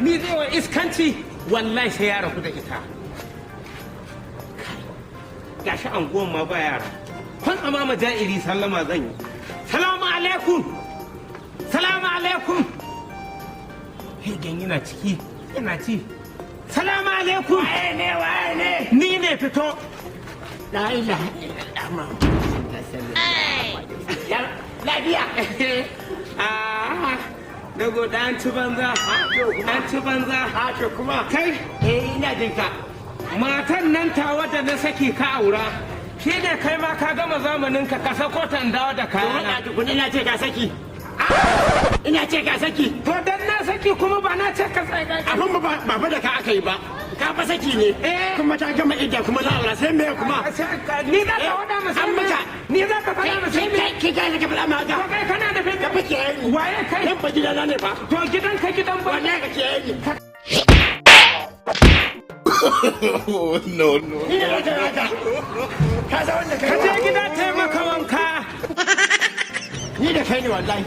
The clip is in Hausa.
Ni zai wa iskanci? Wallahi sai ya rabu da ita. Gashi anguwan ma ba yara. Kwan amama ja'iri, sallama zan yi. Salamu alaikum, salamu alaikum. Hirgen yana ciki, yana ci. Salamu alaikum. Waye ne, waye ne? Ni ne, fito. La ilaha illallah. Lafiya? Ah, dago da an ci banza, an ci banza. Ha, to kuma. Kai. Eh, ina jin ka. Matan nan tawa da na saki ka aura, shi ne kai ma ka gama zamanin ka, ka sako ta in dawo da To kayana. wannan tukun, ina ce ka saki. Ina ce ka saki. To dan na saki kuma ba na ce ka Abin ba ba da ka aka yi ba. Ka fa saki ne. Eh. Kuma ta gama idda, kuma na aura, sai me kuma? Ni za ka wada masa? An maka. Ni za ka faɗa masa? Kai kai kai kai ka faɗa ma haka. To kai kana da Ka fa kiyaye ni. Waye kai? Nan fa gidana ne fa. To gidan ka gidan ba. Wallahi ka kiyaye ni. No, no. Ni da zaka haka. Ka san wanda kai. Ka je gida taimaka wanka. Ni da kai ne wallahi.